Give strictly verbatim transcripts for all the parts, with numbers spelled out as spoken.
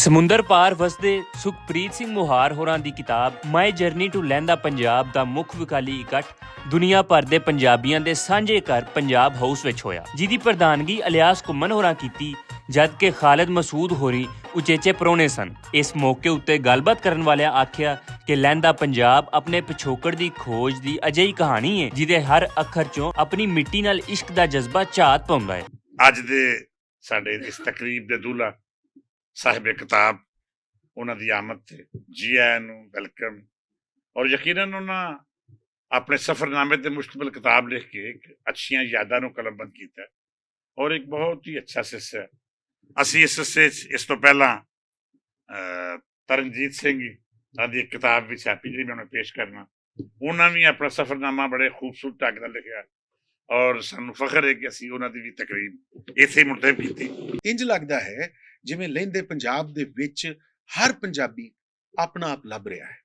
سمندر پار وسدے سکھپریت سنگھ مہار ہوراں دی کتاب مائی جرنی ٹو لیندا پنجاب دا مکھ وکالی اکٹھ دنیا بھر دے پنجابیاں دے سانجھے گھر پنجاب ہاؤس وچ ہویا، جس دی پردھانگی الیاس کمن ہوراں کیتی، جد کہ خالد مسعود ہوری اچیچے پرونے سن۔ اس موقع اتے گل بات کرن والیاں آکھیا کہ لیندا پنجاب اپنے پچھوکڑ دی کھوج دی اجہی کہانی ہے، جدے ہر اکھر چوں اپنی مٹی نال عشق دا جذبہ جھات پوندا ہے۔ اج دے ساڈے اس تقریب دے دولہا صاحب کتاب، انہاں دی آمد تے جی آیاں نوں ویلکم۔ اور یقیناً انہاں اپنے سفرنامے تے مشتمل کتاب لکھ کے ایک اچھیاں یاداں نوں قلم بند کیتا ہے اور ایک بہت ہی اچھا سلسلہ ہے۔ اسی اس سلسلے چ اس تو پہلاں، اہ، ترنجیت سنگھ انہاں دی ایک کتاب بھی چھاپی جی میں انہوں پیش کرنا۔ انہاں بھی اپنا سفرنامہ بڑے خوبصورت ڈھنگ نال لکھیا اور سانوں فخر ہے کہ اسی انہاں دی بھی تقریب ایتھے منتخب کیتی۔ انج لگدا ہے جویں لہندے پنجاب دے وچ ہر پنجابی اپنا آپ لب رہیا ہے۔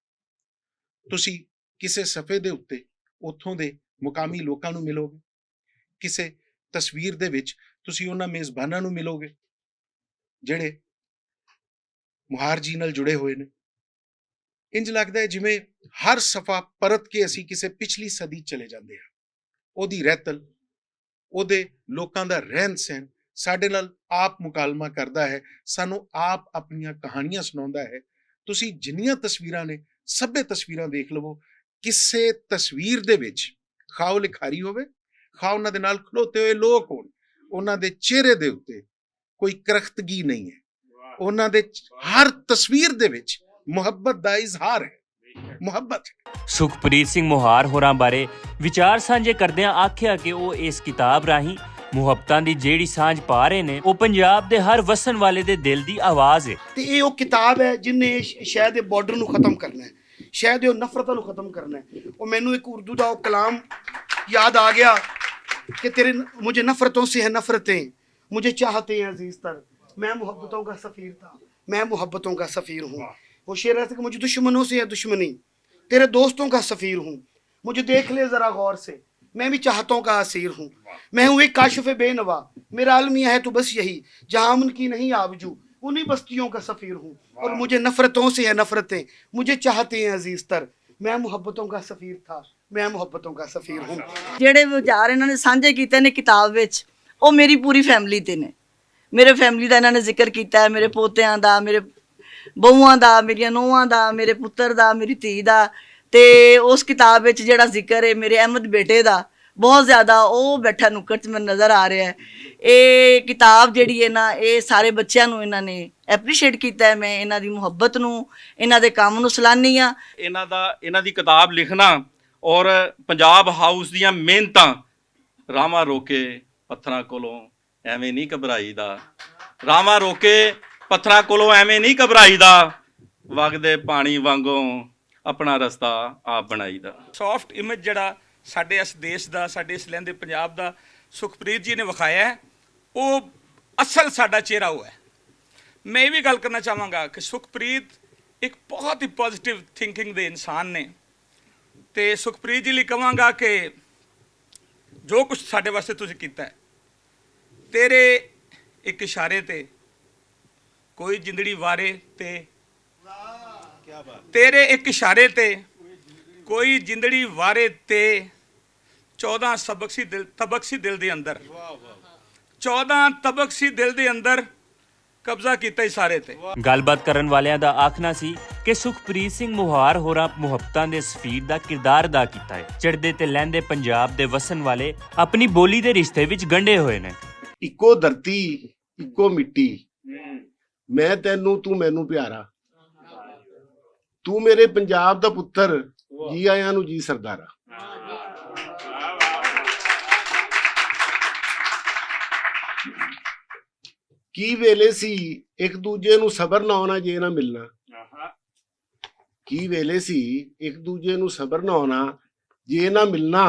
تسی کسے صفحے دے اُتے اتھوں دے مقامی لوکاں نوں ملو گے، کسے تصویر دے وچ تسی انہاں میزباناں نوں ملو گے جڑے مہار جی نال جڑے ہوئے نے۔ انج لگدا ہے جویں ہر صفحہ پرت کے اسی کسے پچھلی صدی چلے جاندے ہاں۔ اوہدی رہتل، اوہدے لوکاں دا رہن سہن ساڈے نال آپ مکالمہ کردا ہے، سانوں آپ اپنیاں کہانیاں سناوندا ہے۔ تسی جنیاں تصویراں نے، سبھے تصویراں دیکھ لوو، کسے تصویر دے وچ خواہ او لکھاری ہووے، خواہ انہاں دے نال کھلوتے ہوئے لوک ہون، انہاں دے چہرے دے اُتے کوئی کرختگی نہیں ہے۔ انہاں دے ہر تصویر دے وچ محبت دا اظہار ہے۔ محبت۔ سکھپریت سنگھ مہار ہوراں بارے وچار سانجھے کردیاں آکھیا کہ او اس کتاب راہیں محبتاں دی جیڑی سانجھ پا رہے نے، او پنجاب دے ہر وسن والے دے دل دی آواز ہے۔ تے اے او کتاب ہے جن نے ش-، شہر دے بارڈر نوں ختم کرنا ہے، شہر دے او نفرتاں نوں ختم کرنا ہے۔ او مینوں ایک اردو دا او کلام یاد آ گیا کہ تیرے، مجھے نفرتوں سے ہے نفرتیں، مجھے چاہتے ہیں عزیز تر، میں محبتوں کا سفیر تھا، میں محبتوں کا سفیر ہوں۔ وہ شعر ایسا کہ مجھے دشمنوں سے ہے دشمنی، تیرے دوستوں کا سفیر ہوں، مجھے دیکھ لے ذرا غور سے، میں بھی چاہتوں کا اسیر ہوں۔ میں ہوں ایک کاشف بے نوا، میرا المیہ ہے تو بس یہی، جہاں امن کی نہیں آبجو، انہی بستیوں کا سفیر ہوں۔ اور مجھے نفرتوں سے ہے نفرتیں، مجھے چاہتے ہیں عزیز تر، میں محبتوں کا سفیر تھا، میں محبتوں کا سفیر ہوں۔ جڑے وچار انہاں نے سانجھے کیتے نے کتاب وچ، او میری پوری فیملی تے نے۔ میرے فیملی دا انہاں نے ذکر کیتا ہے، میرے پوتیاں دا، میرے بہواں دا، میریاں نوہاں دا، میرے پتر دا، میری دھی دا۔ تے اس کتاب وچ جڑا ذکر ہے میرے احمد بیٹے دا، بہت زیادہ او بیٹھا نکڑ چ مینوں نظر آ رہا ہے۔ اے کتاب جڑی ہے نا، اے سارے بچیاں نوں انہاں نے اپریشیٹ کیتا ہے۔ میں انہاں دی محبت نوں، انہاں دے کام نوں سلاہنی ہاں۔ انہاں دا، انہاں دی کتاب لکھنا اور پنجاب ہاؤس دیاں محنتاں، راواں روکے پتھراں کولوں ایویں نہیں گھبرائی دا، راواں روکے پتھراں کولوں ایویں نہیں گھبرائی دا، وگدے پانی وانگوں اپنا رستہ آپ بنائی دا۔ سافٹ امیج جڑا ساڈے اس دیش دا، ساڈے اس لہندے پنجاب دا سکھپریت جی نے وکھایا ہے، وہ اصل ساڈا چہرہ وہ ہے۔ میں یہ بھی گل کرنا چاہواں گا کہ سکھپریت ایک بہت ہی پازیٹیو تھنکنگ دے انسان نے، تے سکھپریت جی لئی کہواں گا کہ جو کچھ ساڈے واسطے تسی کیتا ہے، تیرے ایک اشارے تے کوئی جندڑی وارے تے، تیرے ایک اشارے تے کوئی جندڑی وارے تے، چودہ سبق سی دل، طبق سی دل دے اندر، چودہ طبق سی دل دے اندر قبضہ کیتا ہی سارے تے۔ گل بات کرن والیاں دا آکھنا سی کہ سکھپریت سنگھ مہار ہوراں محبتاں دے سفیر دا کردار ادا کیتا ہے۔ چڑھدے تے لہندے پنجاب دے وسن والے اپنی بولی دے رشتے وچ گنڈے ہوئے نے۔ اکو دھرتی، اکو مٹی، میں تینوں، تو مینوں پیارا، تو میرے پنجاب دا پتر، جی آیاں نوں جی سردارا۔ کی ویلے سی اک دوجے نوں صبر نہ ہونا جے نہ ملنا؟ کی ویلے سی اک دوجے نوں صبر نہ ہونا جے نہ ملنا؟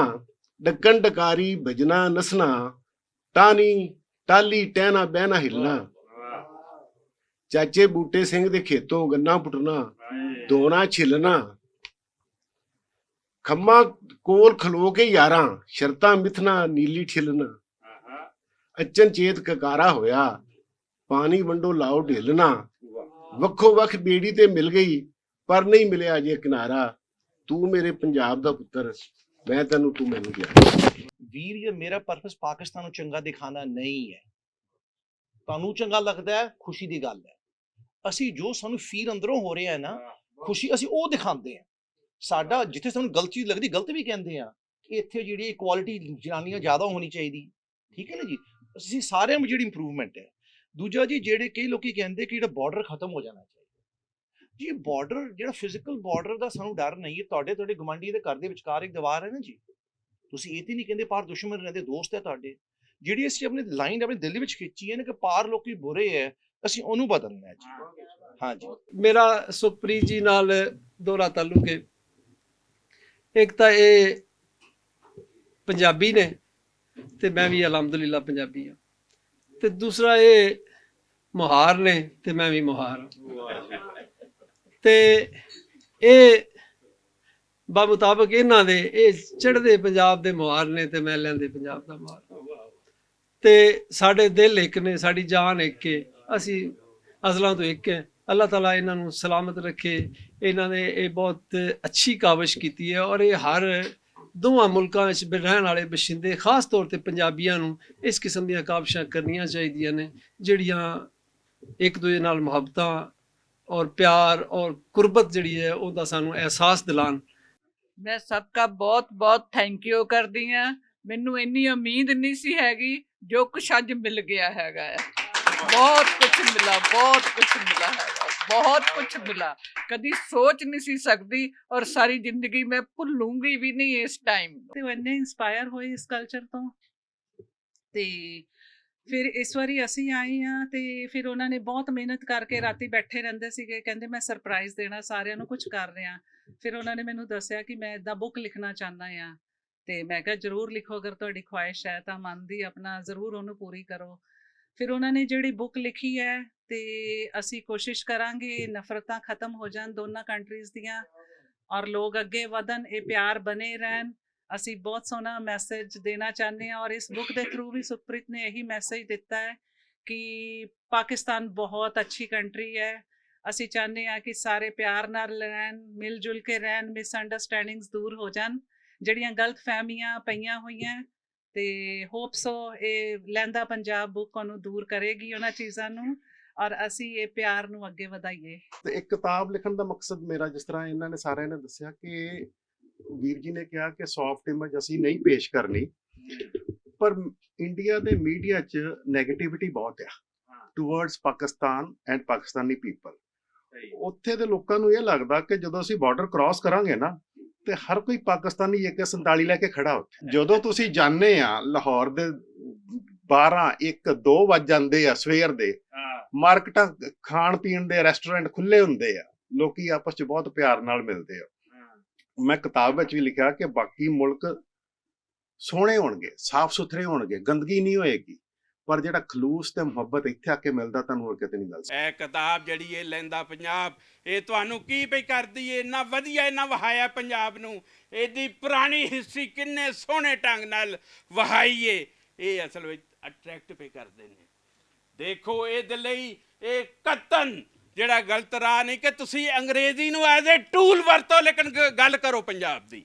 ڈکن ڈکاری بجنا نسنا، ٹانی ٹالی ٹہنا بہنا ہلنا، چاچے بوٹے سنگھ دے کھیتوں گنا پٹنا، دونا چھلنا، کھما کول کھلو کے یاراں، شرطاں متھنا نیلی ٹھلنا، اچن چیت ککارا ہویا، پانی ونڈو لاؤ ڈھلنا۔ وکھو وکھ بیڑی تے مل گئی، پر نہیں ملیا اجے کنارا۔ تو میرے پنجاب دا پتر، میں تینوں، تو مینوں پیارا۔ ویر، یہ میرا پرپس پاکستان نوں چنگا دکھانا نہیں ہے۔ تانوں چنگا لگدا ہے، خوشی دی گل ہے۔ اسی جو سانوں فیل اندروں ہو رہا ہے نا، خوشی اسی او دکھاندے ہیں۔ ساڈا جتھے سانوں غلط چیز لگدی، غلط بھی کہندے ہیں کہ اتھے جیڑی ایکوالٹی جنانیاں زیادہ ہونی چاہیدی، ٹھیک ہے نا جی؟ اسی سارے میں جیڑی امپروومنٹ ہے۔ دوجا جی، جیڑے کئی لوکی کہندے کہ جیڑا بارڈر ختم ہو جانا چاہیے۔ جی، بارڈر، جیڑا فزیکل بارڈر دا سانوں ڈر نہیں ہے۔ تہاڈے، تہاڈے گوانڈی دے گھر دے وچکار ایک دیوار ہے نا جی، تسی اے تے نہیں کہندے پار دشمن رہندے، دوست ہے تہاڈے۔ جیڑی اسی اپنی لائن اپنے دل وچ کھچی ہے نا کہ پار لوکی برے ہے، اسی اونوں بدلنا ہے جی۔ ہاں جی۔ میرا سپری جی نال دوہرا تعلق ہے۔ ایک تاں اے پنجابی نے، تے میں وی الحمدللہ پنجابی ہاں۔ تے دوسرا اے مہار نے، تے میں وی مہار ہاں۔ تے اے با مطابق انہاں دے، اے چڑھدے پنجاب دے مہار نے، تے میں لیندے پنجاب دا مہار ہاں۔ تے ساڈے دل ایک نے، ساڈی جان ایک ہے۔ اسی ازلاں تو ایک ہے۔ اللہ تعالیٰ انہاں نوں سلامت رکھے۔ انہاں نے اے بہت اچھی کاوش کیتی ہے، اور اے ہر دوواں ملکاں وچ رہن والے باشندے، خاص طور تے پنجابیاں نوں اس قسم دیاں کاوشاں کرنیاں چاہیدیاں نے، جڑیاں ایک دوجے نال محبتاں اور پیار اور قربت جڑی ہے، اوندا سانوں احساس دلان۔ میں سب کا بہت بہت تھینک یو کردی ہاں۔ مینوں اینی امید نہیں سی ہیگی، جو کچھ اج مل گیا ہیگا ہے۔ بہت کچھ ملا، بہت کچھ ملا ہیگا، بہت کچھ ملا۔ کدی سوچ نہیں سی سکدی، اور ساری زندگی میں بھولوں گی بھی نہیں اس ٹائم۔ تے وہ اننے انسپائر ہوئے اس کلچر تو۔ تے پھر اس واری اسی آئے ہاں، تے پھر انہاں نے بہت محنت کر کے راتی بیٹھے رہندے سیگے، کہندے، "میں سرپرائز دینا ساریاں نوں، کچھ کر رہے ہاں۔" پھر انہاں نے مینوں دسیا کہ میں اداں بک لکھنا چاہنا ہاں۔ تے میں کہا، "ضرور لکھو، اگر تہاڈی خواہش ہے تاں من دی اپنا ضرور اونوں پوری کرو۔" پھر انہاں نے جڑی بک لکھی ہے، تے اسی کوشش کراں گے نفرتاں ختم ہو جان دوناں کنٹریز دیاں، اور لوگ اگے ودھن، اے پیار بنے رہن۔ اسی بہت سوہنا میسج دینا چاہنے ہاں، اور اس بک دے تھرو بھی سپریت نے یہی میسج دتا ہے کہ پاکستان بہت اچھی کنٹری ہے۔ اسی چاہنے ہاں کہ سارے پیار نال رہن، مل جل کے رہن، مس انڈرسٹینڈنگز دور ہو جان، جڑیاں غلط فہمیاں پئیاں ہوئیاں۔ تے ہوپ سو اے لیندا پنجاب بک نوں دور کرے گی انہاں چیزاں نوں، اور اسی اے پیار نوں اگے ودھائیے۔ تے ایک کتاب لکھن دا مقصد میرا، جس طرح انہاں نے سارے نے دسیا کہ ویر جی نے کہا کہ سافٹ امیج اسی نہیں پیش کرنی، پر انڈیا دے میڈیا چ نیگیٹیوٹی بہت ہے ٹورڈز پاکستان اینڈ پاکستانی پیپل۔ اتھے دے لوکاں نوں یہ لگدا کہ جدوں اسی بارڈر کراس کراں گے نا، تے ہر کوئی پاکستانی اے کے سینتالی لے کے کھڑا اتھے۔ جدوں تسی جانے آ لاہور دے بارہ، ایک، دو وج جاندے آ سویر دے، مارکیٹاں، کھان پین دے ریسٹورنٹ کھلے ہوندے آ، لوکی آپس چ بہت پیار نال ملدے آ۔ میں کتاب وچ وی لکھیا کہ باقی ملک سوہنے ہونگے، صاف ستھرے ہونگے، گندگی نہیں ہوئے گی، پر جڑا خلوص تے محبت اتھے آ کے ملدا، تانوں ہور کتے نہیں مل سکدا۔ اے کتاب جڑی اے لیندا پنجاب، اے تانوں کی پئی کردی اے؟ اتنا ودھیا، اتنا وہایا پنجاب نوں، ایڈی پرانی ہسٹری کنے سوہنے ڈھنگ نال وہائی اے۔ اے اصل وچ اٹریکٹ پہ کردے نے۔ دیکھو، اے دے لئی اے قطعاً جڑا غلط راہ نہیں کہ تسی انگریزی نوں ایز اے ٹول ورتو، لیکن گ-، گل کرو پنجاب دی۔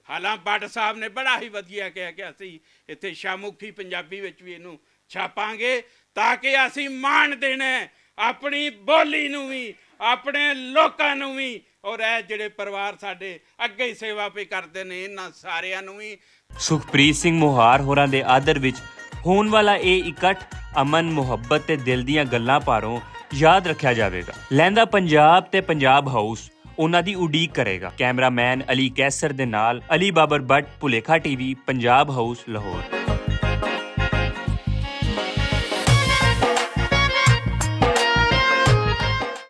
حالاں بٹ صاحب نے بڑا ہی ودھیا کہیا کہ اسی اتھے شاموکھی پنجابی وچ وی اینوں چھاپاں گے، تاکہ اسی مان دینا ہے اپنی بولی نوں وی، اپنے لوکاں نوں وی، اور اے جڑے پروار ساڈے اگے ہی سیوا پہ کردے نے، انہاں ساریاں نوں وی۔ سکھپریت سنگھ مہار ہوراں دے آدر وچ ہون والا اے اکٹھ امن، محبت تے دل دیاں گلاں پاروں یاد رکھیا جاوے گا۔ لیندا پنجاب تے پنجاب ہاؤس انہاں دی اڈیک کرے گا۔ کیمرہ مین علی قیصر دے نال علی بابر بٹ، بھلیکھا ٹی وی، پنجاب ہاؤس، لاہور۔